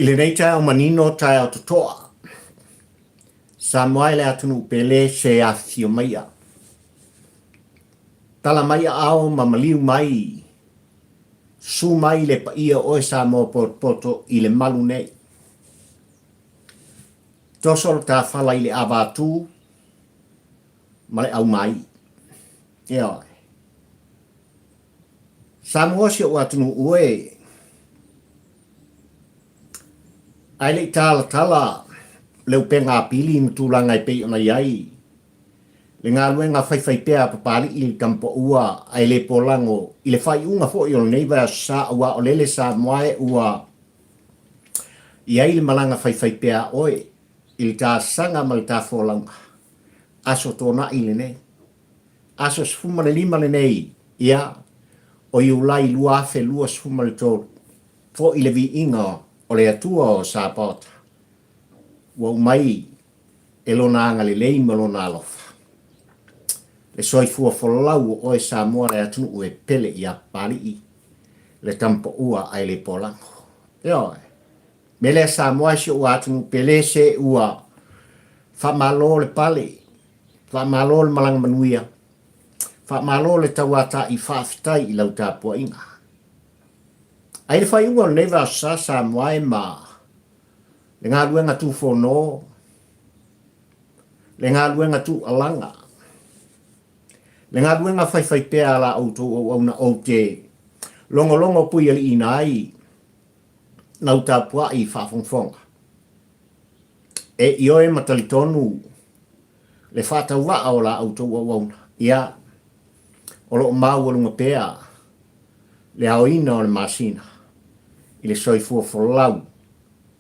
I lenei taeao manino, taeao totoa, Samoa e le atunuu pele se afifio maia. Tala mai aao ma maliu mai, susu mai le paia o oe Samoa potopoto i le malu nei. Toso le tafala i le avatū ma le aumāiʻu. Ioe. Samoa si ou atunuu e, ae le i talatala le upega apili ma tulaga e pei ona i ai le galuega faifaipea a Papalii i le Tamapaua ae le polago i le faaiuga foi o lenei vaiaso sa aua o lele Samoa e ua i ai le malaga faifaipea a oe i le talosaga ma le tafolauga aso Toonai lenei. Aso 15 lenei, ia, o Iulai 2023, foi le viiga o le Atua o Sapaota, ua umai e Lona agalelei ma Lona alofa. Le soifua folau o oe Samoa le atunuu e pele ia Papalii, le tamapaua ae le polago. Ioe. Mea lea Samoa e si ou atunuu pele se ua faamalo le pale, Faamalo le malaga manuia. Faamalo le tauata'i faafetai i lau tapuaiga. Ai le faaiuga o lenei vaiaso sa Samoa e ma le galuega tufono, le galuega tuualaga, le galuega faifaipea a la outou auauna ou te logologo puialiiina ai lau tapua'i faafogafoga. E ioe ma talitonu le faatauvaa o la outou auauna, ia, o lo o maualuga pea le aoina o le masina i le soifua folau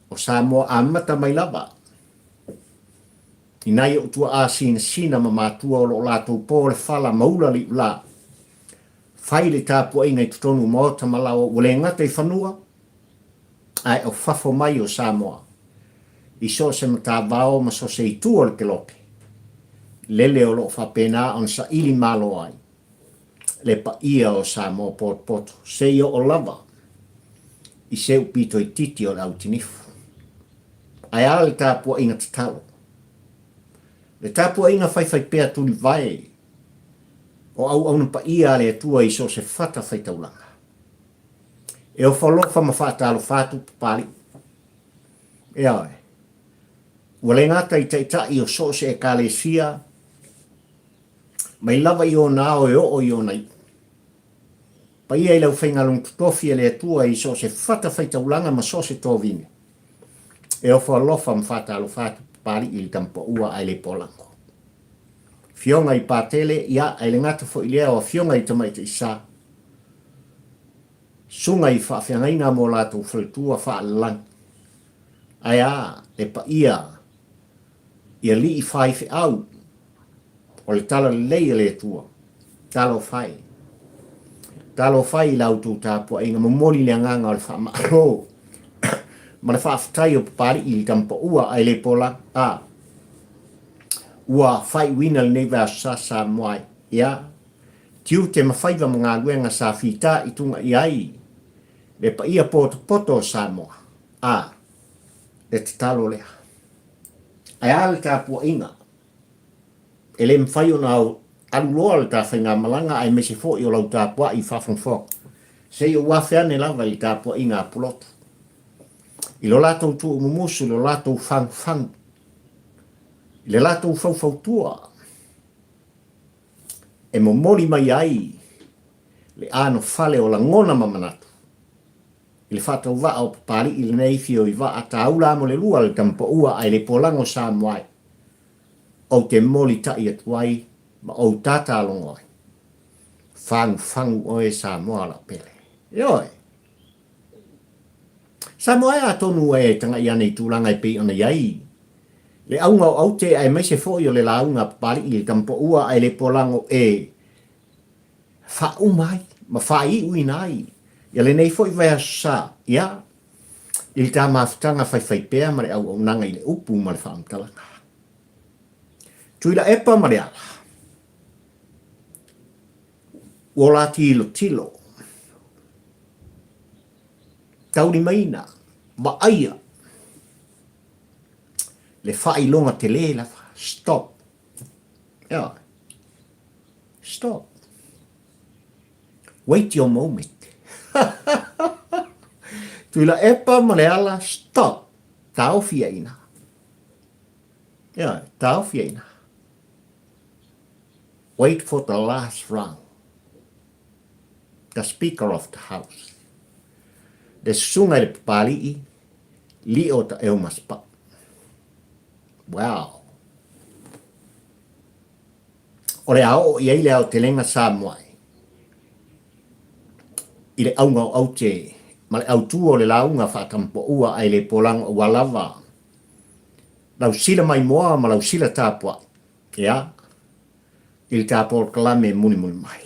o Samoa amata mai lava i nai ou tuaa sinasina ma matua o lo o latou po le fala ma ula le iulā, fai le tapuaiga i totonu o maota ma laoa ua le gata i fanua, ae o fafo mai o Samoa i so o se matavao ma so o se itu o le kelope lele o lo o faapena ona saili malo ai le paia o Samoa potopoto seia oo lava i se upito itiiti o le autinifu. Ae a le tapuaiga tatalo? Le tapuaiga faifaipea tulivae o auauna paia a le Atua i so o se fata faitaulaga. E ofo alofa ma faatalofa atu Papalii. Ioe. Ua le gata i taitai o so o se Ekalesia, mai lava i ona ao e oo i ona iu. Paia i le aufaigaluega totofi a le Atua i so o se fata faitaulaga ma so o se tovine. E ofo alofa ma faatalofa atu Papalii i le Tamapaua ae le polago. Afioga i Patele, ia, ae le gata foi i lea o Afioga i Tamaitai Sa. Susuga i faafeagaiga mo latou faletua faalelagi. Ae a le paia i alii faifeau o le talalelei a le Atua. Talofa e. Talofa e i la outou tapuaiga, momoli le agaga o le faamalo ma le faafetai o Papalii i le tamapaua ae le pola a ua faaiuina lenei vaiaso sa Samoa ai. Ia, tiute ma faiva ma galuega sa fita i tuga i ai le paia potopoto o Samoa. A, le tatalo lea. Ae a le tapuaiga? E le mafai ona alu loa le ta faigamalaga aemaise foi o lau tapuai i faafogafoga. Se i ou afe ane lava i le tapuaiga a Pulotu. I lo latou tuumumusu, i lo latou fagufagu, i le latou faufautua, e momoli mai ai le anofale o lagona ma manatu i le faatauvaa o Papalii lenei fioivaa taula mo le lua le tamapaua ae le polago Samoa ai. Ou te molitai atu ai ma ou tatalogo ai. Fagufagu oe Samoa lau pele. Ioe. Samoa e atonu e tagai ane i tulaga e pei ona i ai le auga o aute aemaise foi o le lauga a Papalii i le tamapaua ae le polago e faauma ai ma faaiuina ai ia lenei foi vaiaso sa, ia, i le ta mafutaga faifaipea ma le auaunaga i le upu ma le faamatalaga. Tuilaepa ma Leala, ua o la tilotilo, taulimaina, vaaia. Le faailoga tele lava. Stop. Ioe. Stop. Wait your moment. Tuilaepa ma Leala, stop. Taofi ai ina. Ioe, taofi ai ina. Wait for the last round. The Speaker of the House. Le susuga i le Papali'i, Lio Taeomaspa. Wow. O le a oo i ai le aotelega Samoa i le auga o aute ma le autū o le lauga faatamapaua ae le polago aua lava lau sila maimoa ma lau sila tapuai, ia, i le ta polokalame mulimuli mai.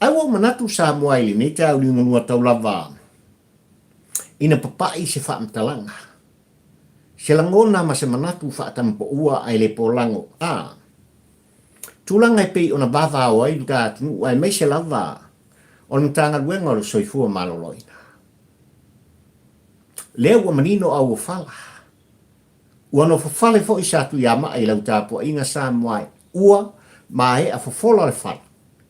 Ae ua ou manatu Samoa i lenei taeao liugalua tau lava ina papai se faamatalaga, se lagona ma se manatu faatamapaua ae le polago a tulaga e pei ona vavao ai lo ta atunuu aemaise lava o le Matagaluega o le Soifua Maloloina. Lea ua manino auofala, ua nofofale foi sa Tuiamaa i lau tapuaiga Samoa e ua maea fofola le fala.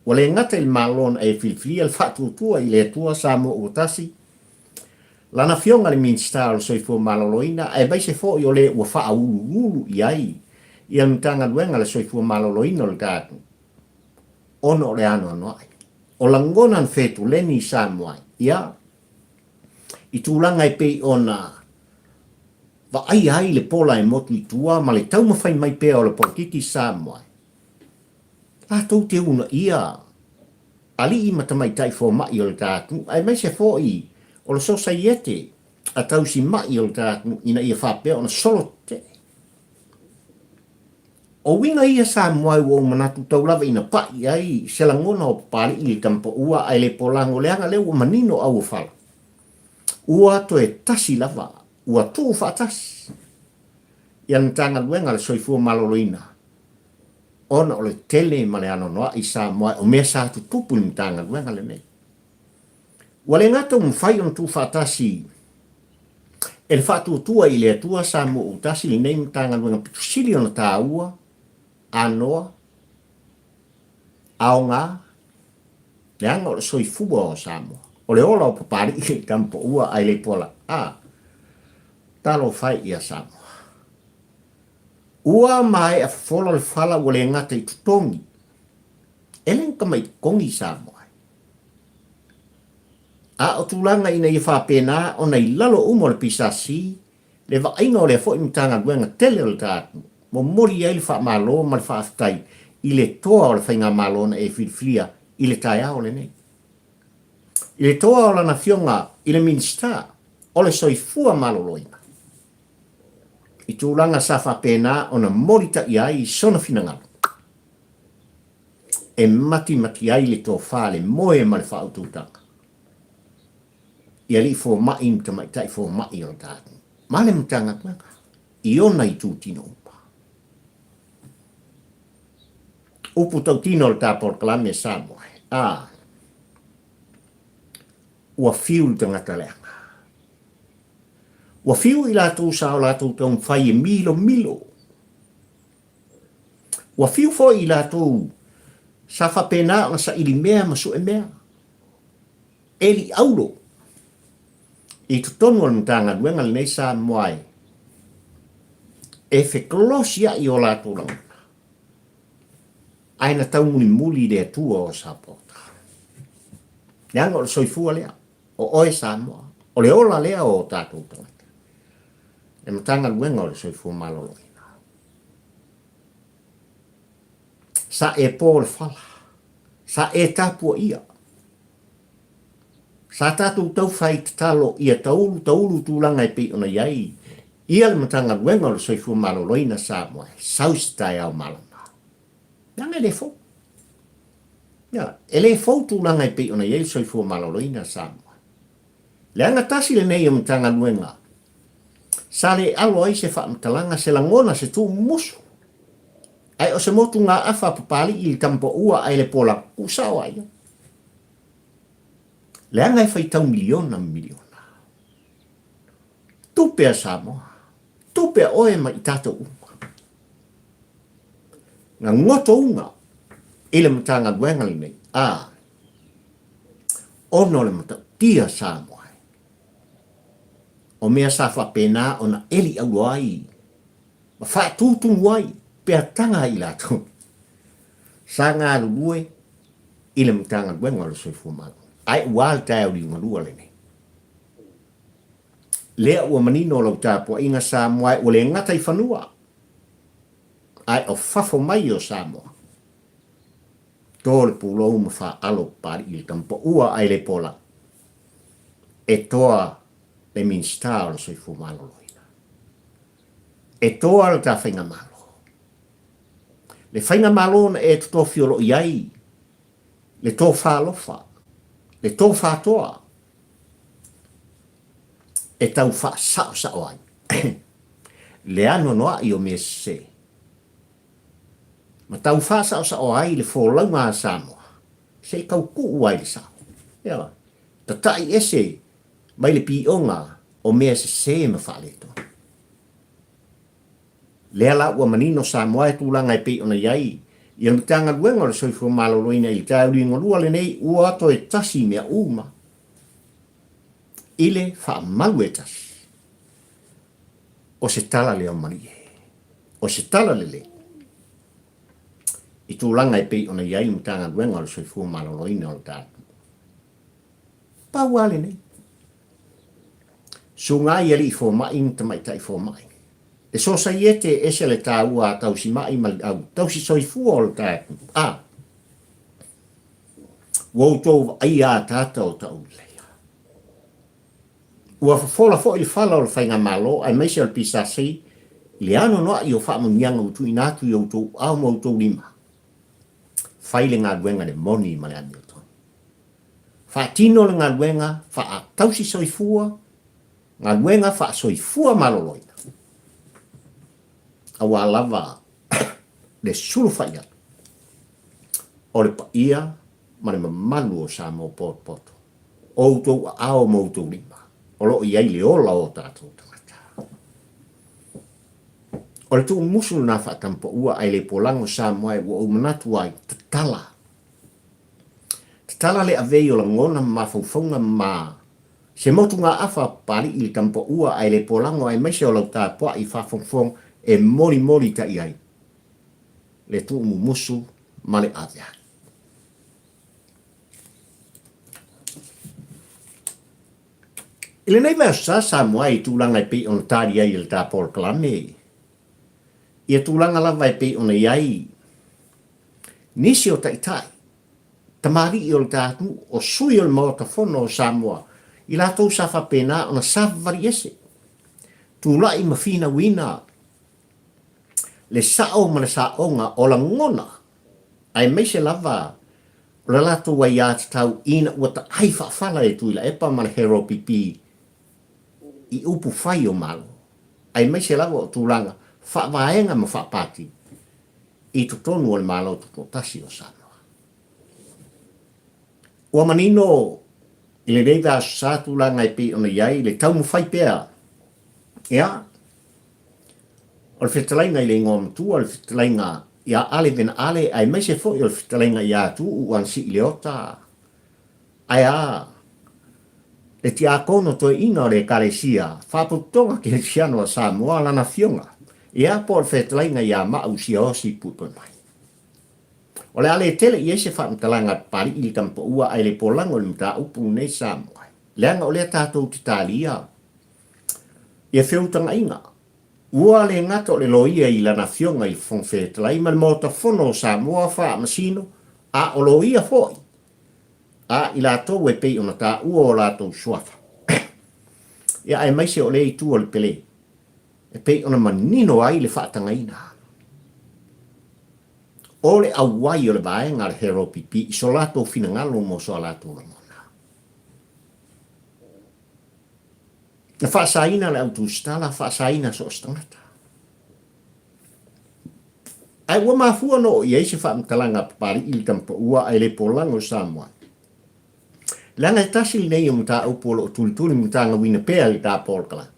Ua le gata i le Malo na e filifilia le faatuatua i le Atua Samoa ua tasi, Lana Afioga i le Minisita o le Soifua Maloloina aemaise foi o le ua faauluulu i ai ia le Matagaluega o le Soifua Maloloina o le ta atunuu ona o le anoanoai o lagona na fetuleni i Samoa ia i tulaga e pei ona vaaia ai le pola e motu i tua ma le taumafai mai pea o le polokiki Samoa latou te uunaia alii ma tamaitai fomai o le ta atunuu aemaise foi o le sosaiete a tausi ma'i o le ta atunuu ina ia faapea ona solo tetee. O uiga ia Samoa ua ou manatu tau lava ina pa'i ai se lagona o Papali'i i le tamapaua ae le polago leaga lea ua manino auofala. Ua toe tasi lava, ua tuu faatasi ia le Matagaluega a le Soifua Maloloina ona o le tele ma le anoanoai Samoa o mea sa tutupu i le Matagaluega lenei. Ua le gata ua mafai ona tuufaatasi e le faatuatua i le Atua Samoa ua tasi lenei Matagaluega pito sili ona taua, anoa, aoga, leaga o le soifua o Samoa. O le ola o Papali'i tamapaua ae le pola a talofa e ia Samoa. Ua maea fofola le fala ua le gata i totogi. E le tamai totogi Samoa. A o tulaga ina ia faapena ona i lalo uma o le PSC, le vaaiga o lea foi Matagaluega tele o le ta atunuu, momoli ai le faamalo ma le faafetai i le toa o le Faigamalo na e filifilia i le taeao lenei. I le toa o lana Afioga i le Minisita o le Soifua Maloloina, i tulaga sa faapena ona molitaia ai sona finagalo e matimati ai le tofa, le moe ma le faautautaga i alii fomai ma tamaitai fomai o le tatou ma le Matagaluega i ona itutino uma. Upu tautino o le ta polokalame Samoa, a ua fiu le tagata leaga. Ua fiu i latou sa o latou taumafai e milomilo. Ua fiu foi i latou sa faapena ona saili mea ma sue mea. Eli aulo i totonu o le Matagaluega lenei Samoa e e fekolosia'i o latou lagona ae na taumulimuli i le Atua o Sapota. Leaga o le soifua lea. O oe Samoa, o le ola lea o o tatou tagata. Le Matagaluega o le Soifua Maloloina. Sa e po le fala, sa e tapuaia. Sa tatou taufai tatalo ia taulu taulu tulaga e pei ona i ai ia le Matagaluega o le Soifua Maloloina Samoa e sau se taeao malama. Leaga e le fou. Ia, e le fou tulaga e pei ona i ai le soifua maloloina a Samoa. Leaga tasi lenei o Matagaluega sa le alo ai se faamatalaga, se lagona, se tuumumusu. Ae o se motugaafa a Papali'i i le tamapaua ae le pola, tuusao a ia. Leaga e faitau miliona ma miliona. Tupe a Samoa, tupe a oe ma i tatou uma. Na gotouga i le Matagaluega lenei, a, ona o le matautia Samoa e, o mea sa faapena ona eli auro ai ma faatutumu ai peataga a i latou sa galulue i le Matagaluega o le Soifua Maloloina. Ae ua a le taeao liugalua lenei? Lea ua manino lau tapuaiga Samoa e ua le gata i fanua, ae o fafo mai o Samoa. To le pulou ma faalo Papalii i le tamapaua ae le pola e toa le Minisita o le Soifua Maloloina. E toa le ta faigamalo. Le faigamalo na e totofi o lo o i ai le tofa alofa, le tofa toa e tau faasaosao ai le anoanoai o mea sese ma tau faasaosao ai le folauga a Samoa se i tau tuu ai le sao. Ioe. Tatai ese mai le pioga o mea sese ma faaletonu. Lea la ua manino Samoa e tulaga e pei ona i ai ia le Matagaluega o le Soifua Maloloina i le taeao liugalua lenei ua toe tasi mea uma i le faamalu e tasi. O se tala lea o malie. O se tala lelei i tulaga e pei ona i ai le Matagaluega o le Soifua Maloloina o le tatou. Pau lava lenei. Suga i alii fomai ma tamaitai fomai. Le sosaiete e ese le taua a tausimai ma le au tausi soifua o le tatou a ua outou vaaia ataata o tauleleia. Ua fofola foi le fala o le Faigamalo aemaise o le PSC i le anoanoai o faamanuiaga ua tuuina atu i outou aao ma outou lima. Fai le galuega i le moni ma le amiotonu. Faatino le galuega faatausi soifua, galuega faasoifua maloloina, aua lava le sulufai atu o le paia ma le mamalu o Samoa potopoto, o outou aao ma outou lima o lo o i ai le ola o o tatou tagata. O le tuumusu lena faatampaua ae le polago Samoa e ua ou manatu ai, tatala Tatala le avei o lagona ma mafaufauga ma se motugaafa Papalii i le tampaua ae le polago aemaise o lau tapuai faafogafoga e molimoli tai ai le tuumumusu ma le aveai. I lenei vaiaso sa Samoa i tulaga e pei ona tali ai e le ta polokalame ia tulaga lava e pei ona i ai Nisi o taitai, tamalii o le ta atunuu, o sui o le Maota Fono o Samoa, i latou sa faapena ona savavali ese, tulai ma finauina le sao ma le saoga o lagona, aemaise lava o le latou aiatatau ina ua taai faafala e Tuilaepa ma le Heropipi i upu fai o Malo, aemaise lava o tulaga faavaega ma faapati i totonu o le Malo Tutoatasi o Samoa. Ua manino i lenei vaiaso sa tulaga e pei ona i ai le taumafai pea, ia, o le fetalaiga i le igoa matua, le fetalaiga ia Ale Vena Ale, aemaise foi o le fetalaiga ia Tuuu Anasii Leota, Ae a le tiakono toeaina o le Ekalesia Faapotopotoga Kerisiano a Samoa lana afioga, ia po o le fetalaiga ia Maau Siaosi Puepuemai. O le a le tele i ai se faamatalaga a Papalii i le tamapaua ae le polago i le mataupu lenei Samoa, leaga o lea tatou te talia ia feutagaiga. Ua le gata o le loia i lana afioga i le Fofoga Fetalai ma le Maota Fono o Samoa Faamasino, a o loia foi a i latou e pei ona taua o latou suafa, ia aemaise o lea itu o le pele, e pei ona manino ai le faatagaina o le auai o le vaega a le HRPP i so latou finagalo mo so latou lagona. Na faasaina le au tusitala, faasaina so o se tagata. Ae ua mafua ona oo i ai se faamatalaga a Papalii i le tamapaua ae le polago i Samoa. Leaga e tasi lenei o mataupu o lo o tulituli matagauina pea i le ta polokalame.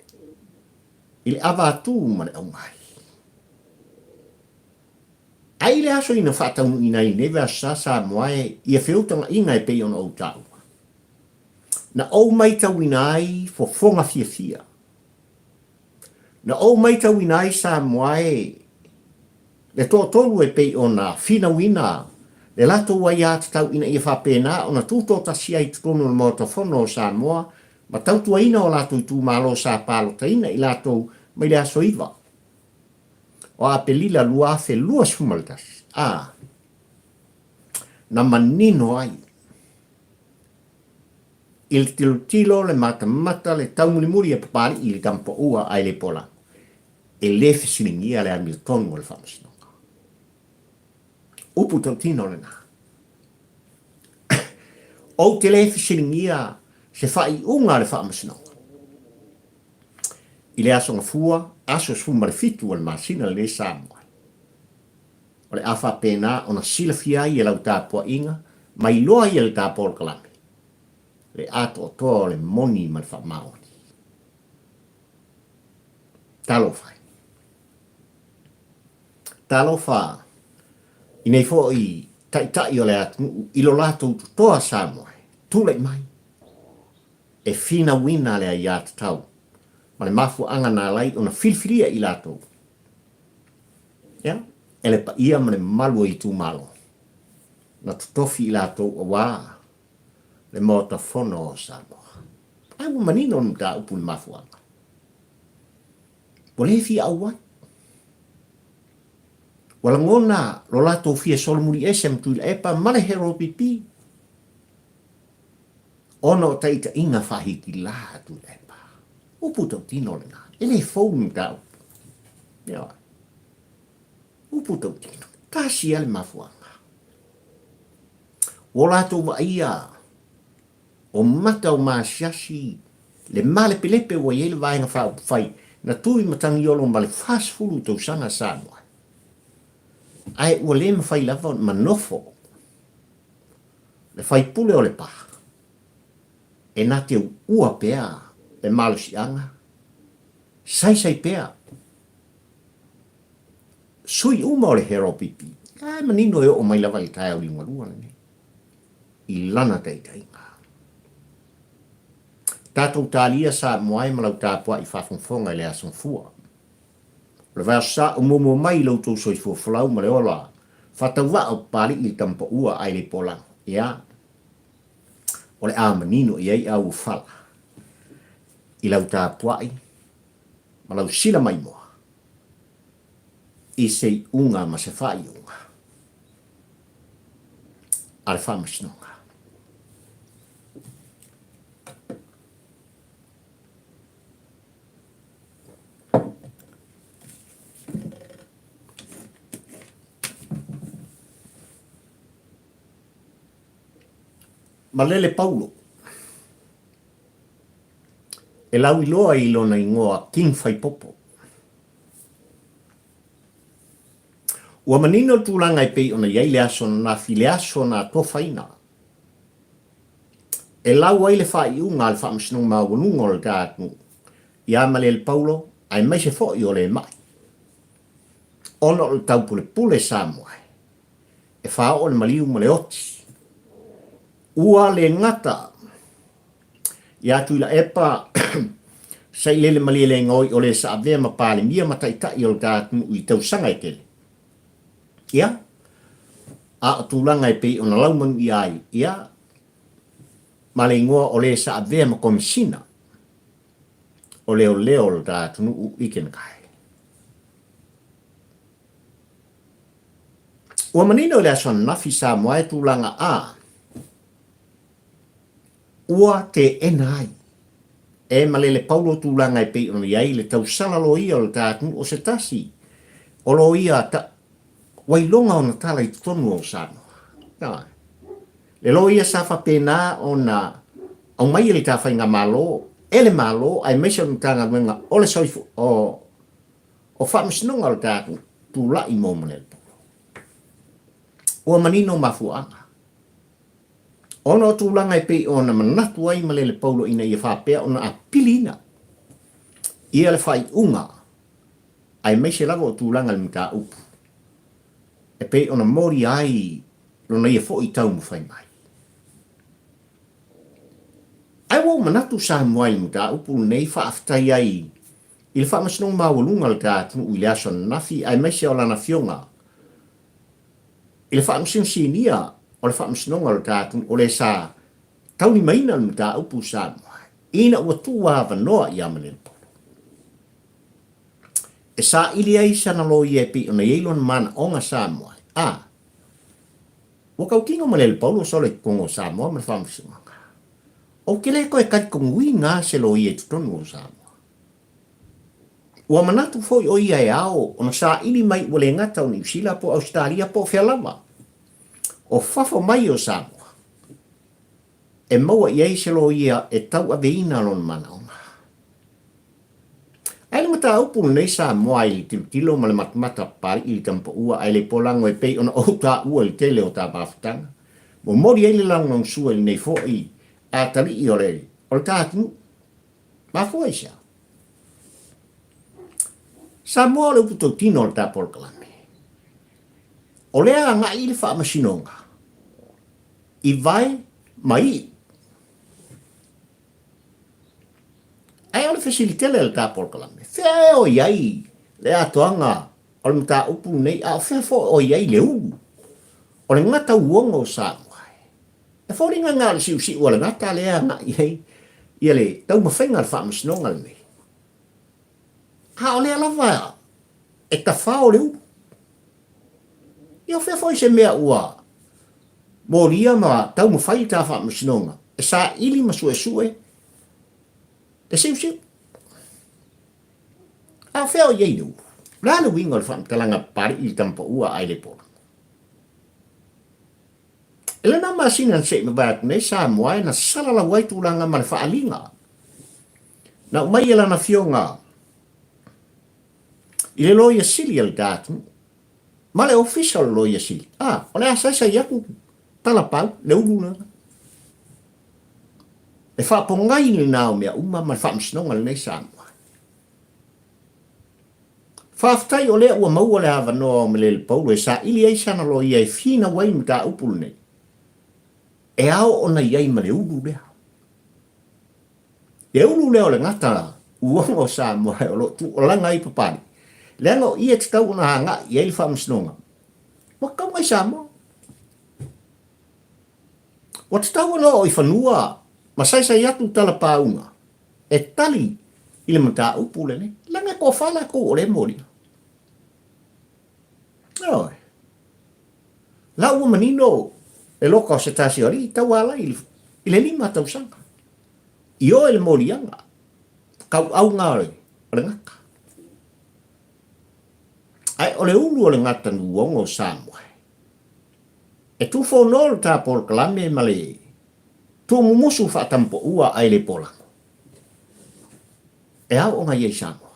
I le ava atu ma le augai. Ai i le aso ina faataunuuina ai lenei vaiaso sa Samoa e ia feutagaiga e pei ona ou taua. Na ou maitauina ai fofoga fiafia. Na ou maitauina ai Samoa e le toatolu e pei ona finauina le latou aiatatau ina ia faapena ona tutoatasi ai i totonu o le Maota Fono o Samoa ma tautuaina o latou itumalo sa palotaina i latou mai le aso 9 o Aperila 2021, a na manino ai i le tilotilo, le matamata, le taumulimuli a Papalii i le tamapaua ae le polago, e le fesiligia le amiotonu a le Faamasinoga. Upu tautino lena. Ou te le fesiligia se faaiuga a le Faamasinoga i le Aso Gafua, aso 17 o le masina lenei Samoa. O le a faapena ona silafia ai e lau tapuaiga ma iloa ai e le ta polokalame le atoatoa o le moni ma le faamaoni. Talofa e. Talofa i nei foi taitai o le atunuu i lo latou totoa Samoa e tulai mai e finauina le aiatatau ma le mafuaaga na ala ai ona filifilia i latou ia, e le paia ma le mamalu o itumalo na totofi i latou aua le Maota Fono o Samoa. Ae ua manino le mataupu i le mafuaaga. Ua le fia auai. Ua lagona lo latou fia solomuli ese ma Tuilaepa ma le Hero PP ona o taitaiga faahikilā a Tuilaepa. Upu tautino lena. E le fou le mataupu. Ioe. Upu tautino. Tasi lava le mafuaaga. Ua latou vaaia o mata o maasiasi le malepelepe ua i ai le Vaega Faaupufai na tu i Matagiolo ma le 40 tausaga Samoa. Ae ua le mafai lava ona manofo le faipule o Lepa e na te uua pea le malosiaga, saisai pea sui uma o le Hero PP. Ae manino e oo mai lava i le taeao liugalua lenei i lana taitaiga. Tatou talia Samoa e ma lau tapuai faafogafoga i le Aso Gafua. O le vaiaso sa o muamua mai i lo outou soifua folau ma le ola faatauvaa o Papalii i le tamapaua ae le polago. Ia, o le a manino i ai au fala i lau tapuai ma lau sila maimoa i se iuga ma se faaiuga a le Faamasinoga. Malele Paulo e lauiloa i lona igoa King Faipopo. Ua manino le tulaga e pei ona i ai le aso ananafi, le aso na atofaina e lau ai le faaiuga a le Faamasinoga Maualuga o le ta atunuu iā Malele Paulo aemaise foi o le ma'i ona o le taupulepule Samoa e faaoo le maliu ma le oti. Ua le gata Iā Tuilaepa, Sailele Malielegaoi o le sa avea ma Palemia ma Taitai o le ta atunuu i tausaga e tele. Ia, a o tulaga e pei ona laumanuia ai, ia, ma le igoa o le sa avea ma Komesina o Leoleo o le ta atunuu i Kenekai. Ua manino i le aso ananafi Samoa e tulaga a Ua teena ai e Malele Paulo tulaga e pei ona i ai le tausala loia o le ta atunuu o se tasi o loia ta ua iloga ona tala i totonu o Samoa. Ioe. Le loia sa faapena ona aumai e le ta faigamalo e le Malo aemaise o le Matagaluega o le Soifua o o Faamasinoga o le ta atunuu tulai mo Malele Paulo. Ua manino mafuaaga. Ona o tulaga e pei ona manatu ai Malele Paulo ina ia faapea ona apiliina Ia le faaiuga, aemaise lava o tulaga i le mataupu, e pei ona molia ai lona ia foi taumafai mai. Ae ua ou manatu Samoa i le mataupu lenei faafetai ai i le Faamasinoga Maualuga o le ta atunuu i le aso ananafi aemaise o lana afioga i le Faamasino Sinia o le Faamasinoga o le ta atunuu o le sa taulimaina le mataupu Samoa ina ua tuu avanoa ia Malelepolo e saili ai sana loia e pei ona i ai lona manaoga Samoa a Ua tautino ma le Paulo solo i totonu o Samoa ma le Faamasinoga. Ou te le toe talitonuina se loia i totonu o Samoa. Ua manatu foi o ia e ao ona saili mai ua le gata o Niu Sila po o Ausetalia po o fea lava o fafo mai o Samoa e maua i ai se loia e tauaveina lona manaoga. Ae le mataupu lenei Samoa i le tilotilo ma le matamata Papalii i le tamapaua ae le polago e pei ona ou taua i le tele o ta mafutaga. Momoli ai le lagolagosua i lenei foi atalii o le o le ta atunuu. Mafua i sea? Samoa o le upu tautino o le ta polokalame. O lea agai i le faamasinoga i vae ma iu. Ae o le fesili tele a le ta polokalame, fea ea o i ai le atoaga o le mataupu lenei, a o fea foi o i ai le ulu o le gata uoga o Samoa? E foliga na o le siusiu o le gata lea e agai ai ia le taumafaiga a le faamasinoga lenei. A o lea lava e tafao le ulu. Ia o fea foi se mea ua molia ma taumafai le ta faamasinoga e saili ma suesue le siusiu? A o fea o i ai le ulu? O le a le uiga o le faamatalaga Papalii i le tamapaua a Ailepona? I lena masina na se i mavae atu nei Samoa e na salalau ai tulaga ma le faaaliga na aumai e lana afioga i le Loia Sili a le ta atunuu ma le Ofisa o le Loia Sili. A, o le a saisai atu tala pau le ulu lena. E faapogai lena o mea uma ma le faamasinoga lenei Samoa. Faafetai o lea ua maua le avanoa o Melele Paulo e saili ai sana loia e finau ai le mataupu lenei. E ao ona i ai ma le ulu lea. Le ulu lea o le gata uaga o Samoa o lo o tuualaga ai Papalii, leaga o i e tatau ona agai i ai le faamasinoga, ua tatau mai Samoa. Ua tatau ona oo i fanua ma saisai atu talapauga e tali i le mataupu lenei, leaga e toafa latou o lea e molia. Ioe. La ua manino le loka o se tasi o alii taualai i le lima tausaga. I o e le moliaga, kauauga o le gata. Ae o le ulu o le gata nuuogo o Samoa, e tufono le ta polokalame ma le tuumumusu faatampoua ae le polago. E ao ona i ai Samoa.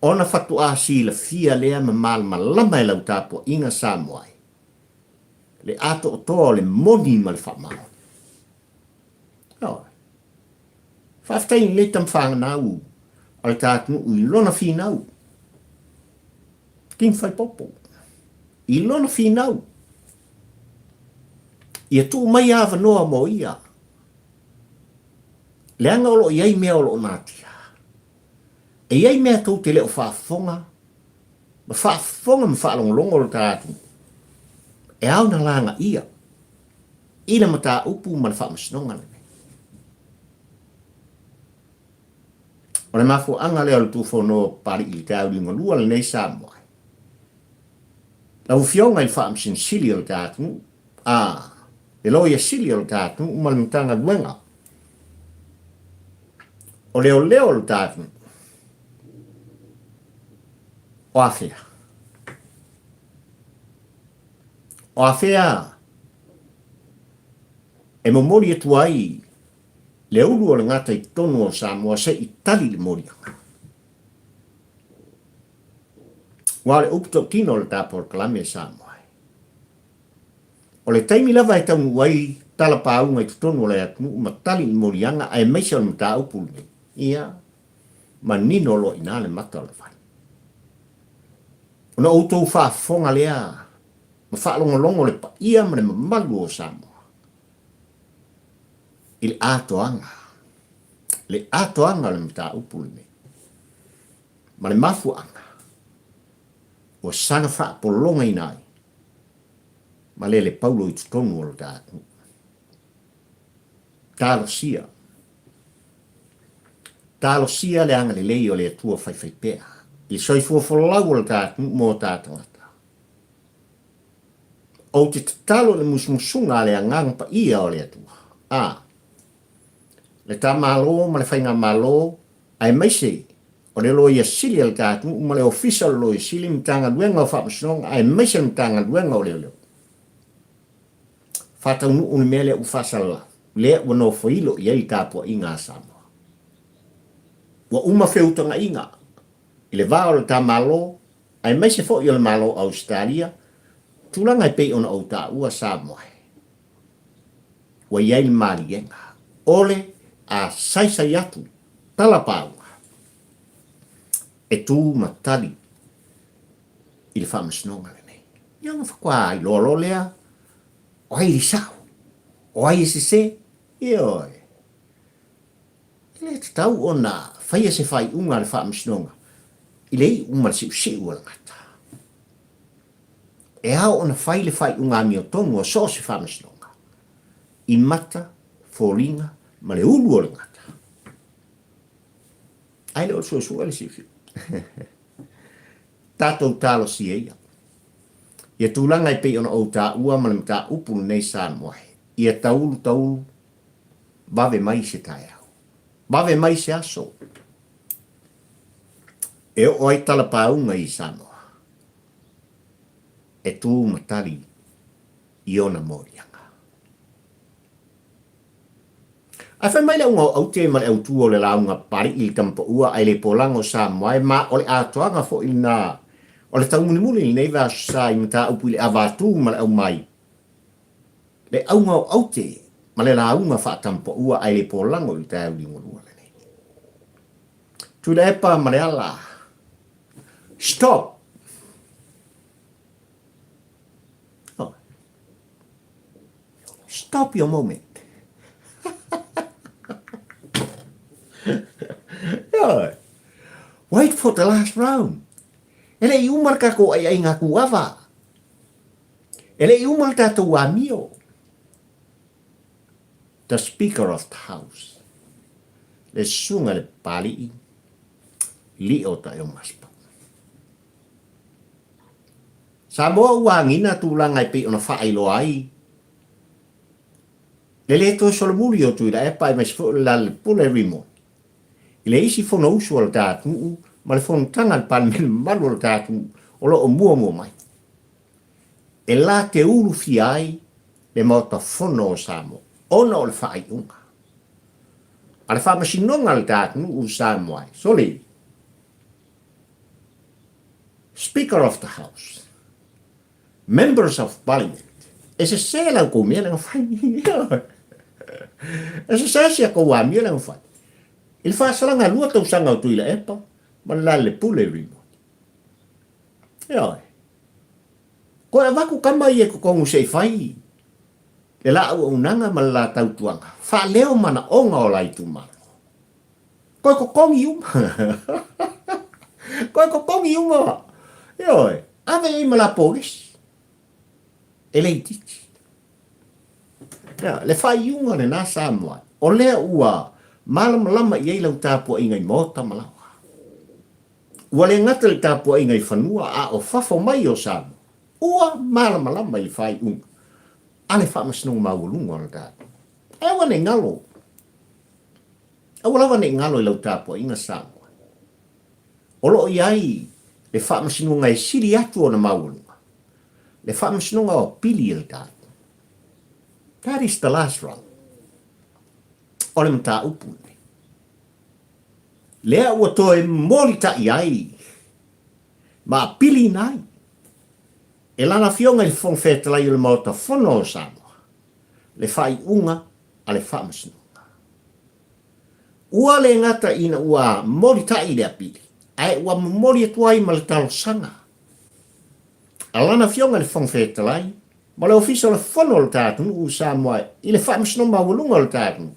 Ona faatoa silafia lea ma malamalama e lau tapuaiga Samoa e le atoatoa o le moni ma le faamaoni. Ioe. Faafetai i lenei tama fanau a le ta atunuu i lona finau. King Faipopo. I lona finau. Ia tuu mai avanoa mo ia. Leaga o lo o i ai mea o lo o natia. E i ai mea tou te le o faafofoga ma faafofoga ma faalogologo lo ta atunuu e ao ona lagaia i le mataupu ma le faamasinoga lenei. O le mafuaaga lea o le Tufono o Papalii i le taeao liugalua lenei Samoa. Lau Afioga i le Faamasino Sili o le ta atunuu, a, le Loia Sili o le ta atunuu ma le Matagaluega o Leoleo o le ta atunuu, o afea? O afea e momoli atu ai le ulu o le gata i totonu o Samoa se i tali le moliaga? Aua o le upu tautino o le ta polokalame e Samoa e. O le taimi lava e taunuu ai tala pauga i totonu o le atunuu ma tali i moliaga aemaise o le mataupu lenei. Ia, manino loa i ina le mata o le vai. Ona outou faafofoga lea ma faalogologo le paia ma le mamalu o Samoa i le atoaga, le atoaga o le mataupu lenei ma le mafuaaga ua saga faapologaina ai ma lele paulo i totonu o lo ta atunuu. Talosia. Talosia le agalelei o le Atua faifaipea i le soifua folau o le ta atunuu mo ta tagata. Ou te tatalo i le musumusuga a le Agaga Paia o le Atua, a le ta Malo ma le Faigamalo, aemaise o le Loia Sili a le ta atunuu ma le Ofisa o le Loia Sili, Matagaluega o Faamasinoga, aemaise le Matagaluega o Leoleo. Faataunuu le mea lea ua faasalalau, lea ua nofoilo i ai le tapuaiga a Samoa. Ua uma feutagaiga i le va o le ta Malo aemaise foi o le Malo o Ausetalia, tulaga e pei ona ou taua Samoa e ua i ai le maliega o le a saisai atu tala pauga e tu ma tali i le faamasinoga lenei. Ia ona faatoa iloa loa lea o ai le sao, o ai e sese, ioe. E le tatau ona faia se faaiuga a le Faamasinoga i le iu ma le siusiu o le gata. E ao ona fai le faaiuga amiotonu a so o se Faamasinoga i mata, foliga ma le ulu o le gata. Ae le o le suesue le siusiu. Tatou talosia ia. Ia tulaga e pei ona ou taua ma le mataupu lenei Samoa e, ia taulu taulu Vave mai se taeao. Vave mai se aso. E oo ai tala pāuga i Samoa. E tū ma tali i ona moliaga. Ae fai mai le auga o Aute ma le autū o le lauga Papali'i i le Tamapaua ae le polaga o Samoa e ma o le atoaga foi lena o le taumulimuli i lenei vaiaso sa i mataupu i le avatū ma le aumai Le auga o aute ma le lauga faatampaua ae le polago i le taeao liugalua lenei. Tuilaepa ma Leala, Stop! Oh. Stop your moment. Wait for the last round. E le i uma le tatou aiaiga kūawa. E le i uma le tatou amio. The Speaker of the House, le Susuga i le Papali'i, Lio Taeomaspa. Samoa ua agina tulaga e pei ona faailoa ai le le toe solomuli o Tuilaepa aemaise foi o le Lalelepule Rimoni i le isi Fonousu a le ta atunuu ma le fonotaga a le Palemene mamalu o le ta atunuu o lo o muamua mai. E la te ulufia ai le Maota Fono o Samoa ona o le faaiuga a le Faamasinoga a le ta atunuu Samoa e sole Speaker of the House, Members of Parliament, e sese la outou mea lea na fai. E sese si a tou amio lea na fai. I le faasalaga lua tausaga o Tuilaepa ma le Lalelepule Rimoni. Ioe. Toe avatu tama ia i totonu se i fai le la auaunaga ma le la tautuaga, faaleo manaoga o la itumalo. Toe totogi uma. Toe totogi uma. Ioe. Ave i ai ma la polisi. E le itiiti. Ia, le faaiuga lena Samoa, o lea ua malamalama i ai lau tapuaiga i maota ma laoa. Ua le gata i le tapuaiga i fanua a o fafo mai o Samoa, ua malamalama i le faaiuga a le Faamasinoga Maualuga o le tatou. Ae aua ne i galo. Aua lava ne i galo i lau tapuaiga Samoa. O lo o i ai le Faamasinoga e sili atu ona maualuga, le Faamasinoga o Pili a le tatou. That is the last round. O le mataupu lenei. Lea ua toe molitai ai ma apiliina ai e lana Afioga i le Fofoga Fetalai o le Maota Fono o Samoa le faaiuga a le Faamasinoga. Ua le gata ina ua molitai le apili, ae ua momoli atu ai ma le talosaga a Lana Afioga i le Fofoga Fetalai ma le Ofisa o le Fono o le ta atunuu o Samoa i le Faamasinoga Maualuga o le ta atunuu,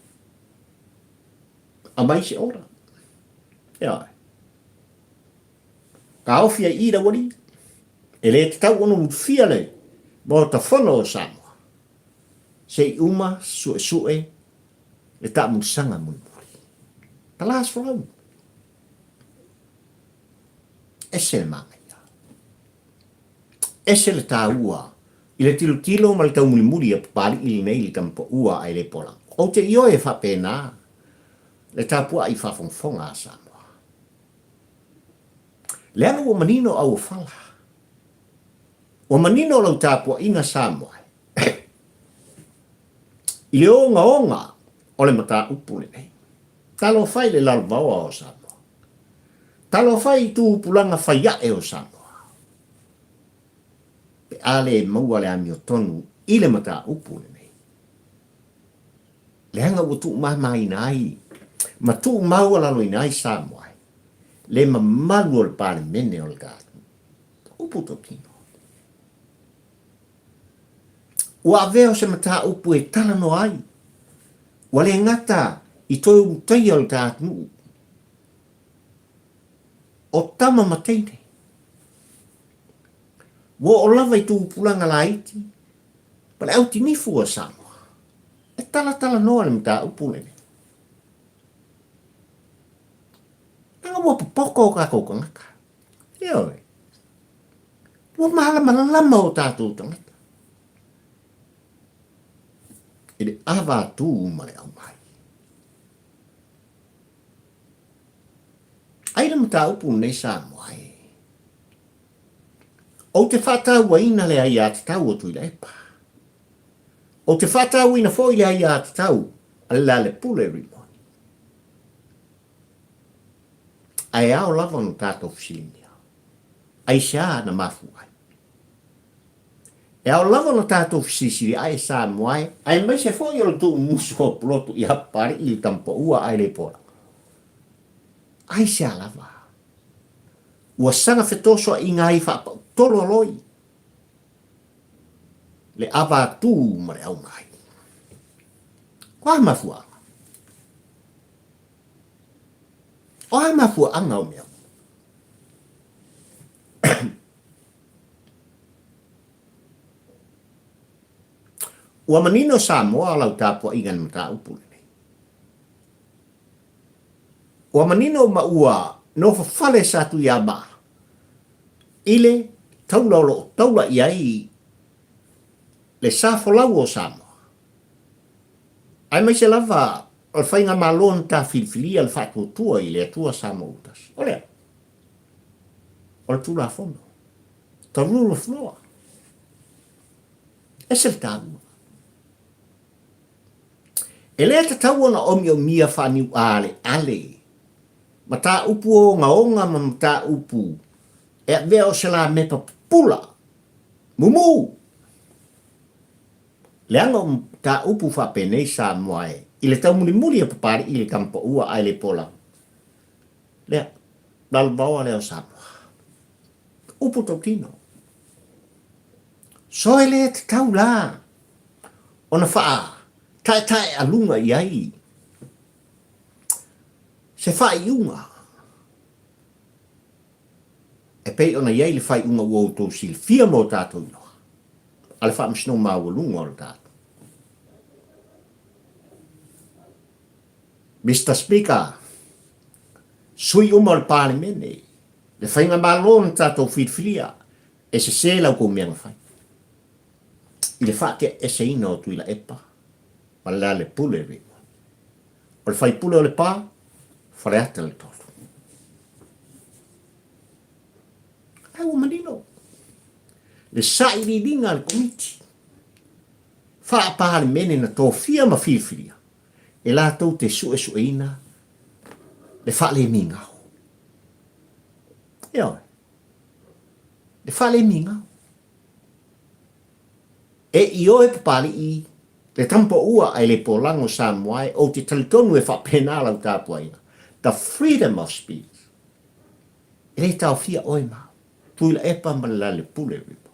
aumai se ola. Ioe. Taofi ai i i le aualii. E le tatau ona ulufia le Maota Fono o Samoa se i uma suesue le taamulisaga mulimuli. The last round. Ese le manaia. Ese le taua i le tilotilo ma le taumulimuli a Papali'i lenei i le tamapaua ae le pola. Ou te ioe e faapena le tapuai faafogafoga a Samoa. Leaga ua manino auofala. Ua manino lau tapuaiga Samoa i le ogaoga o le mataupu lenei. Talofa i le lalovaoa o Samoa. Talofa i tupulaga faiae o Samoa. Pe a le maua le amiotonu i le mataupu lenei. Leaga ua tuumamaina ai ma tuumaualaloina ai Samoa le mamalu o le Palemene o le tatou. Upu tautino. Ua avea o se mataupu e talanoa ai, ua le gata i toe ulutaia o le ta atunuu, o tama ma teine. Ua oo lava i tupulaga laiti ma le autinifu a Samoa e talatalanoa le mataupu lenei. Leaga ua popoto o tatou tagata. Ioe. Ua malamalama o tatou tagata i le ava atu ma le aumai. Ai le mataupu lenei Samoa e. Ou te faatauaina le aiatatau o Tuilaepa. Ou te faatauaina foi le aiatatau a le Lealepule Rimoni. Ae ao lava ona tatou fesiligia, aisea na mafua ai? E ao lava ona tatou fesilisiliaʻe Samoa e, aemaise foi o le tuumusu o Pulotu ia Papali'i i le Tamapaua ae le Pola. Aisea lava? Ua saga fetosoaʻiga ai faapautolo aloi le ava atu ma le aumai. O a mafuaaga? O a mafuaaga o mea uma? Ua manino Samoa lau tapuaiga i le mataupu lenei. Ua manino ma ua nofofale Satuiamaa i le taula o lo o taula i ai le sa folau o Samoa. Aemaise lava o le faigamalo na ta filifilia le faatuatua i le Atua Samoa ua tasi. O le a? O le Tulafono. The rule of law. Ese le taua. E le tatau ona omiomia faaniuaaleale mataupu ogaoga ma mataupu e avea o se lamepa pupula, mumu. Leaga o mataupu faapenei Samoa e i le taumulimuli a Papali'i i le tamapaua ae le pola. Lea, lalovaoa lea o Samoa. Upu tautino. So e le tatau la ona faataetaealuga i ai se faaiuga e pei ona i ai le faaiuga ua outou silafia ma o tatou iloa a le Faamasinoga Maualuga o le tatou. Mister Speaker, sui uma o le Palemene, le Faigamalo na tatou filifilia, e sese la outou mea na fai i le faateaeseina o Tuilaepa ma le Lealepule Raymond. O le faipule o Lepa, Faleata le 3. Ae ua manino le sailiiliga a le Komiti Faa-Palemene na tofia ma filifilia e latou te suesueina le faalemigao. Ioe. Le faalemigao. E ioe Papali'i Le tamapaua ae le polago Samoa e, ou te talitonu e faapena lau tapuaiga. The freedom of speech. E le taofia oe ma au. Tuilaepa ma le Lalepule River.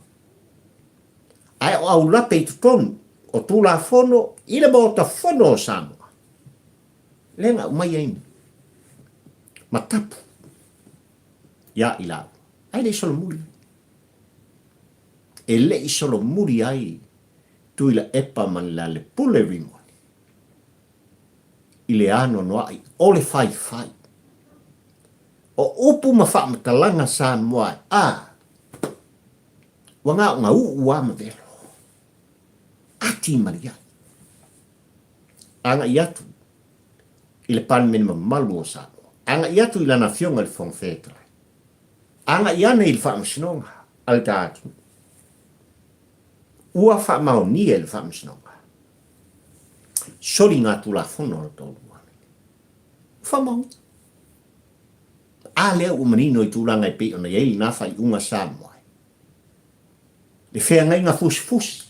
Ae o aulape i totonu o Tulafono i le Maota Fono o Samoa, lea na aumai ai ma tapu iā i lāua. Ae le i solomuli ai. E le i solomuli ai Tuilaepa ma le Lalepule Rimoni i le anoanoai o le faifai. O upu ma faamatalaga Samoa e, a, ua gaogauu a ma velo. Ati ma liai. Agai atu i le Palemene mamalu o Samoa. Agai atu i Lana Afioga i le Fofoga Fetalai. Agai ane i le Faamasinoga a le ta atunuu. Ua faamaonia e le Faamasinoga soligatulafono a le toalua nei. Ua faamaonia. A lea ua manino i tulaga e pei ona i ai lena faaiuga Samoa. Le feagaiga fusifusi,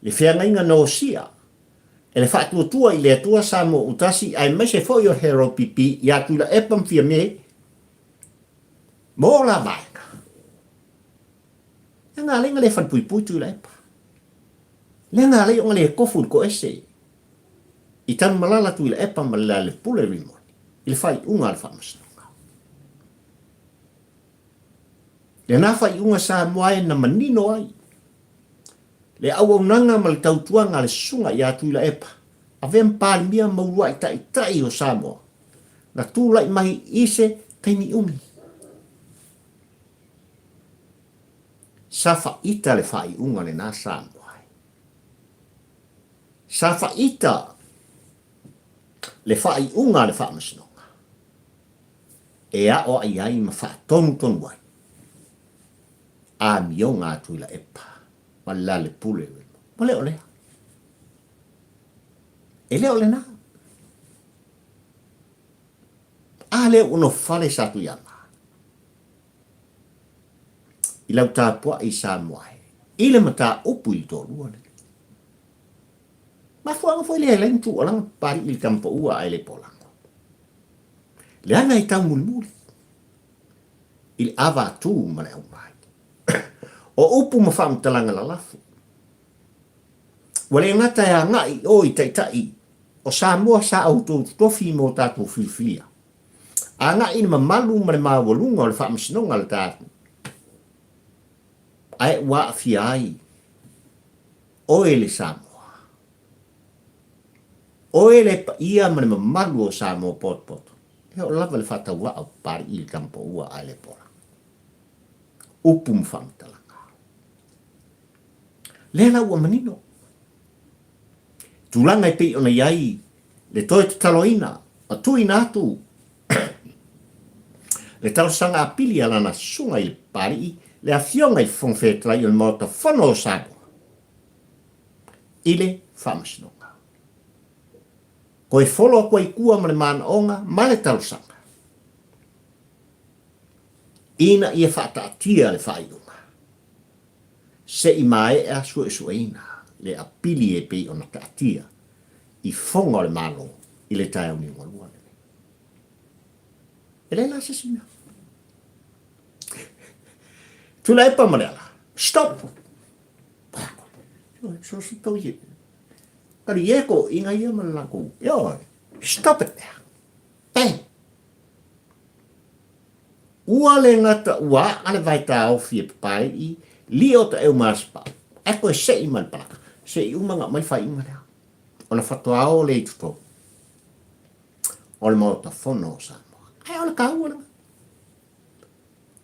le feagaiga na osia e le Faatuatua i le Atua Samoa Utasi aemaise foi o le HRPP ia Tuilaepa ma Fiame mo la vaega. Lea na alai na le falepuipui Tuilaepa. Lea na alai ona le tofu i le toese i Tanumalala Tuilaepa ma Lealailepule Rimoni i le faaiuga a le Faamasinoga. Lena faaiuga Samoa e na manino ai le auaunaga ma le tautuaga a le Susuga ia Tuilaepa, avea ma Palemia ma uluai taitai o Samoa, na tulai mai i se taimi umi. Sa faita le faaiuga lena Samoa e. Sa faita le faaiuga a le Faamasinoga e aoai ai ma faatonutonu ai amioga a Tuilaepa ma le Lalepule Ua le o lea. E le o lena. A lea ua nofale sa Tuiama i lau tapuai i Samoa e, i le mataupu i le toalua lenei. Mafuaaga foi lea e alai na tuualaga Papalii i le tama paua ae le polago. Leaga e taumulimuli i le ava atu ma le aumai. O upu ma faamatalaga lalafo, ua le gata e agai i o i taitai o Samoa sa outou totofi mo tatou filifilia, agai i le mamalu ma le maualuga o le faamasinoga a le tatou, ae ua aafia ai oe le Samoa. Oe le paia ma le mamalu o Samoa potopoto, e oo lava i le faatauvaa o Papalii i le tama paua ae le pola. Upu ma faamatalaga. Lea la ua manino. Tulaga e pei ona i ai le toe tataloina ma tuuina atu le talosaga apili a lana susuga i le Papalii, le Afioga i le Fofoga Fetalai o le Maota Fono o Samoa i le Faamasinoga. Toe folo atu ai tua ma le manaoga ma le talosaga ina ia faataatia le faaiuga se i maea suesueina le apili e pei ona taatia i foga o le Malo i le taeao liugalua lenei. E leai la se isi mea. Tuilaepa ma Leala, stop! Kari e ko inga ia ma le lakou. Stop it there. Bang! Ua le gata ua aa le vae taofi e Papalii, lie o taeu ma Asipau, ae toe sei ma le palaka, se i uma na aumai faaiuga lea, ona faatoa o lea i totonu o le Maota Fono o Samoa. Ae o le taua lena.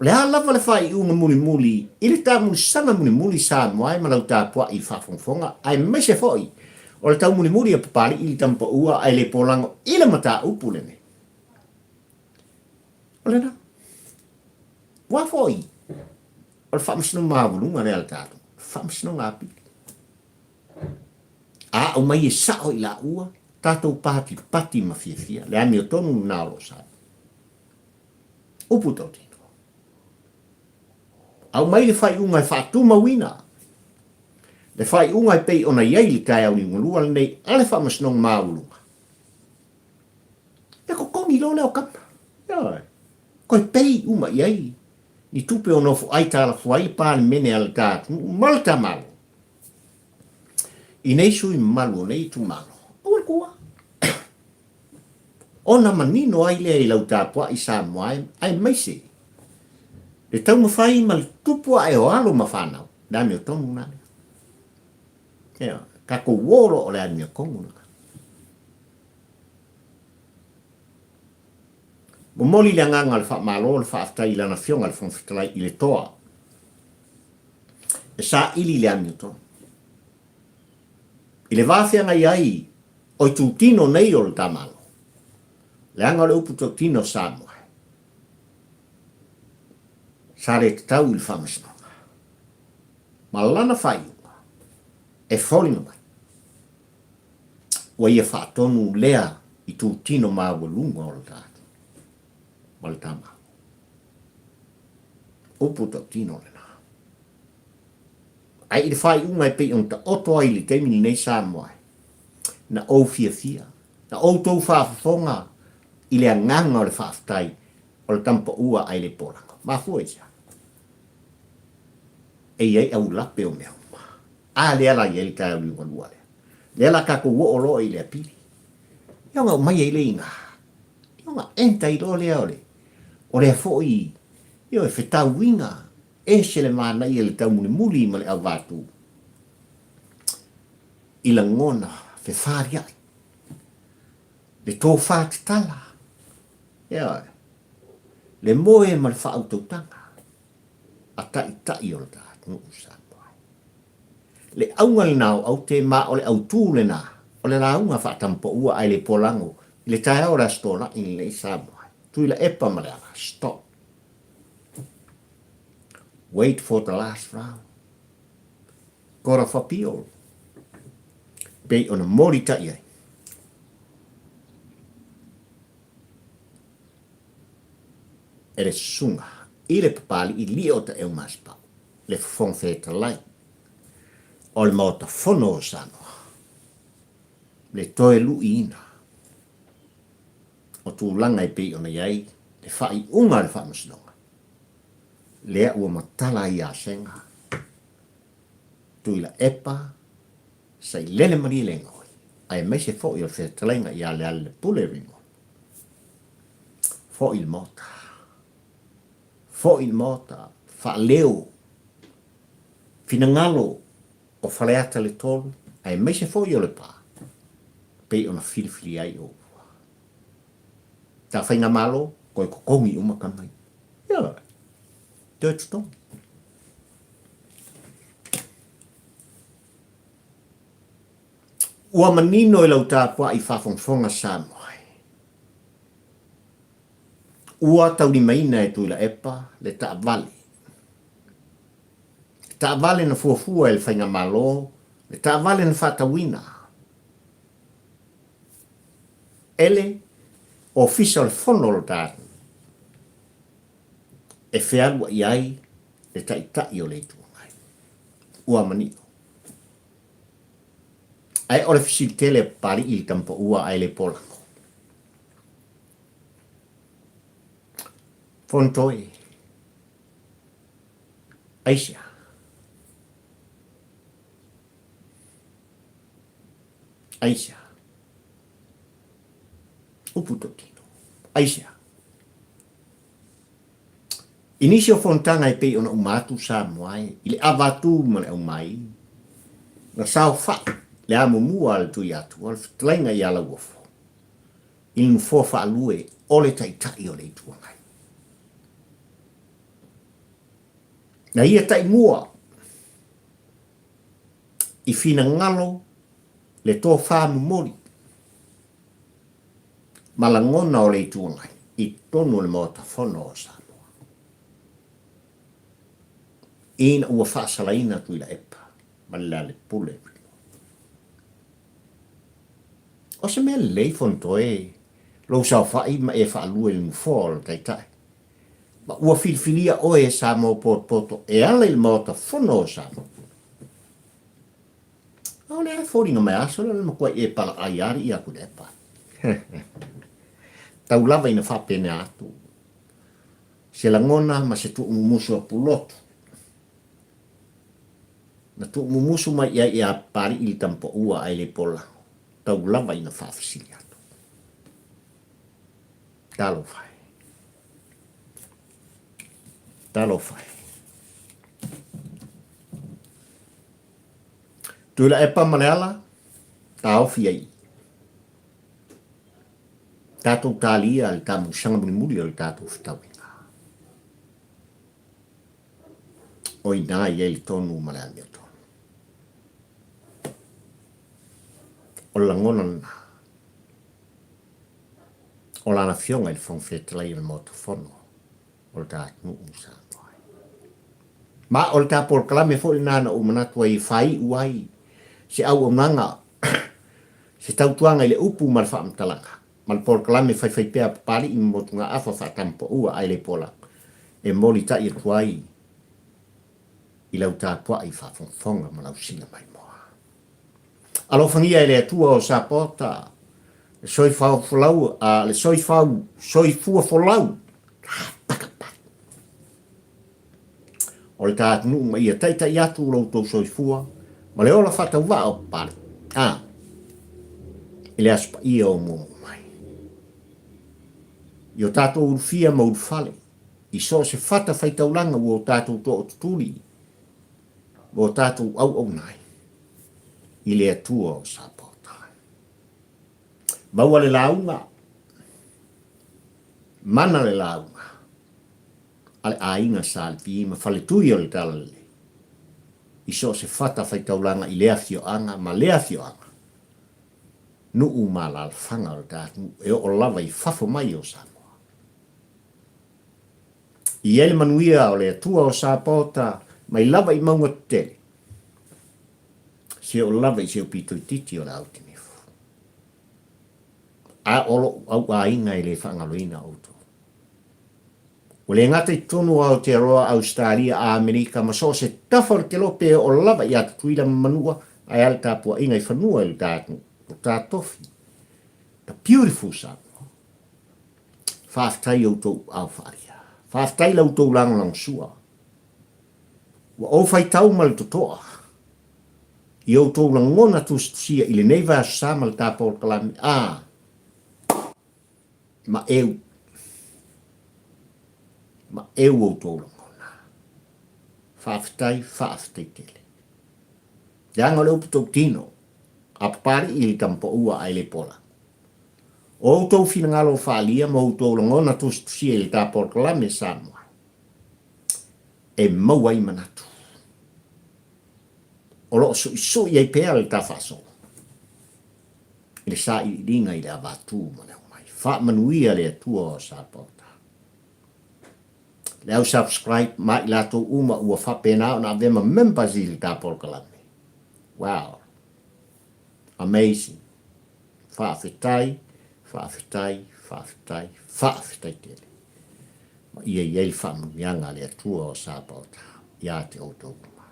O le a lava le faaiuga mulimuli i le tamulisaga mulimuli Samoa e ma lau tapuai i faafogafoga, aemaise foi o le taumulimuli a Papalii i le tama paua ae le polago i le mataupu lenei. O lena. Ua foi o le faamasinoga maualuga lea a le tatou, faamasinoga apili. A aumai e sao i laua, tatou patipati ma fiafia, le amiotonu lena o lo o sao. Upu tautino. Aumai le faaiuga e faatumauina. Le faaiuga e pei ona i ai i le taeao liugalua lenei a le Faamasinoga Maualuga, e totogi loa lea o kama. Ioe. Toe pei uma i ai ni tupe o nofo aitalafu ai le Palemene a le ta atunuu ma le ta Malo i nei sui mamalu o nei itumalo. Aua le tuua. Ona manino ai lea i lau tapuai Samoa aemaise le taumafai ma le tupu ae o alo ma fanau, le amiotonu lena lea. Ioe, tatou uo loa o le amiotonu lena. Momoli le agaga o le faamalo o le faafetai i Lana Afioga i le Fofoga Fetalai i le toa e saili le amiotonu. I le va feagai ai o itutino nei o le ta Malo, leaga o le upu tautino Samoa, sa le tatau i le Faamasinoga ma lana faaiuga e foliga mai ua ia faatonu lea itutino maualuga o le ta ma le ta Malo. Upu tautino lena. Ae i le faaiuga e pei ona taoto ai i le taimi lenei Samoa, na ou fiafia, na outou faafofoga i le agaga o le faafetai o le tama paua ae le polaga. Mafua i se a? E i ai aulape o mea uma. A lea la i ai le taeao liugalua lea. Lea la tatou oo loa i le apili. Ia ona aumai ai lea i ina. Ia ona enter ai loa lea o le, o lea foi, ioe, fetauiga Ese le manaia i le taumulimuli ma le auvatū i lagona fefaliai, le tofa tatala, ioe, le moe ma le faautautaga a taitai o le ta atunuu Samoa. Le auga lena o aute ma o le autū lena o le lauga faatamapaua ae le polago i le taeao o le Aso Toonai lenei Samoa. Tuilaepa ma Leala, stop. Wait for the last round. Court of Appeal. Pei ona molitai ai. E le susuga i le Papali'i lia o Taeu Masepau, le Fofoga Fetalai o le Maota Fono o Samoa, le toe lu'iina o tulaga e pei ona i ai le faaiuga a le Faamasinoga, lea ua matala ai ia Sega, Tuilaepa, Sailele Malielegaoi, aemaise foi o le fetalaiga ia Lealailepule Rimoni. Foi i le Maota. Foi i le Maota, faaleo finagalo o Faleata le 3, aemaise foi o Lepa, pei ona filifili ai oulua. Ta faigamalo, toe totogi uma tama ia. Ioe, toe totogi. Ua manino i lau tapuai faafogafoga Samoa e. Ua taulimaina e Tuilaepa le taavale. Le taavale na fuafua e le Faigamalo, le taavale na faatauina e le Ofisa o le Fono o lo ta atunuu e fealuai ai le Taitai o le Itu Agai. Ua manino. Ae o le fesili tele a Papali'i i le tama paua ae le polago. Fonotoe. Aisea? Aisea? Upu tautino. Aisea? I nisi o fonotaga e pei ona uma atu Samoa e i le avatū ma le aumai, na saofai le amomua a le Tuiatua, le fetalaiga ia Lauofo, i le nofoa faalue o le Taitai o le Itu Agai. Na ia taimua i finagalo le tofa momoli ma lagona o le Itu Agai i totonu o le Maota Fono o Samoa ina ua faasalaina Tuilaepa ma le Lealepule. O se mea lelei Fonotoe lou saofai ma e faalue i le nofoa o le Taitai Ma ua filifilia oe e Samoa Potopoto e ala i le Maota Fono o Samoa. lea e foliga mai a sole o le matuai e palaai alii a Tuilaepa. Tau lava ina faapenea atu se lagona ma se tuumumusu a Pulotu. Na tuumumusu mai i ai ia Papalii le tamapaua ae le polago, tau lava ina faafesili atu. Talofa e. Talofa e. Tuilaepa ma Leala, taofi ai i. Tatou talia le tamusaga mulimuli o le tatou fetauiga. O ina i ai le tonu ma le amiotonu. O le lagona lena o lana Afioga i le Fofoga Fetalai o le Maota Fono o le ta atunuu o Samoa. Ma o le ta polokalame foi lena na ou manatu ai e faaiu ai se auaunaga, se tautuaga i le upu ma le faamatalaga, ma le polokalame faifaipea a Papalii ma Motugaafa Faatamapaua ae le pola e molitai atu ai i lau tapuai faafogafoga ma lau sila maimoa. Alofagia e le Atua o Sapota le soifau folau, a, le soifau, soifua folau, o le ta atunuu ma ia taitai atu lo outou soifua ma le ola faatauvaa o Papalii, a, i le aso paia o muamua mai. I o tatou ulufia ma ulufale, i so o se fata faitaulaga ua o tatou tootutuli, ma o tatou auauna ai i le Atua o Sapota. Maua le lauga, mana le lauga a le aiga Sa Lepi ma Faletui o le Talalelei i so o se fata faitaulaga i lea afioaga ma lea afioaga, nuu ma alaalafaga o le ta atunuu e oo lava i fafo mai o Samoa. I ai le manuia o le Atua o Sapota mai lava i mauga tetele, se oo lava i se upito itiiti o le autinifu. A o loʻu auaiga e le faagaloina outou. Ua le gata i totonu o Aotearoa, Ausetalia, Amerika ma so o se tafa o le kelope e oo lava ia Tutuila ma Manua ae a le tapuaiga i fanua i le ta atunuu, o ta tofi, the beautiful Samoa. Faafetai i outou ao faaalia. Faafetai i la outou lagolagosua. Ua ou faitau ma le totoa i outou lagona tusitusia i lenei vaiaso sa ma le ta polokalame a maeu. Maeu outou lagona. Faafetai, faafetai tele. Leaga o le upu tautino, a Papalii i le tamapaua ae le pola. O outou finagalo faaalia ma outou lagona tusitusia i le ta polokalame Samoa e maua ai manatu. O lo o suisui ai pea le ta faasolo i le sailiiliga i le avatu ma le aumai. Faamanuia le Atua o Sapaota. Le au subscribe ma i latou uma ua faapena ona avea ma members i le ta polokalame. Wow! Amazing! Faafetai, faafetai, faafetai, faafetai tele. Ma ia i ai le faamanuiaga a le Atua o Sapaota ia te outou uma.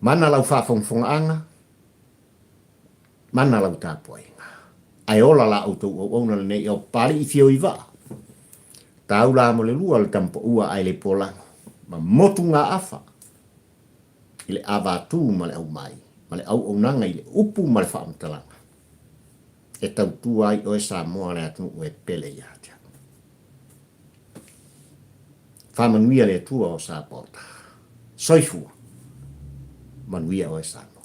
Mana lau faafogafogaaga, mana lau tapuaiga. Ae ola la outou auauna lenei ao Papalii fio i vaa. Taula mo le lua le tamapaua ae le polago ma motugaafa i le avatū ma le aumai, ma le auaunaga i le upu ma le faamatalaga e tautua ai oe Samoa le atunuu e pele ia te au. Faamanuia le Atua o Sapaota. Soifua. Manuia oe Samoa.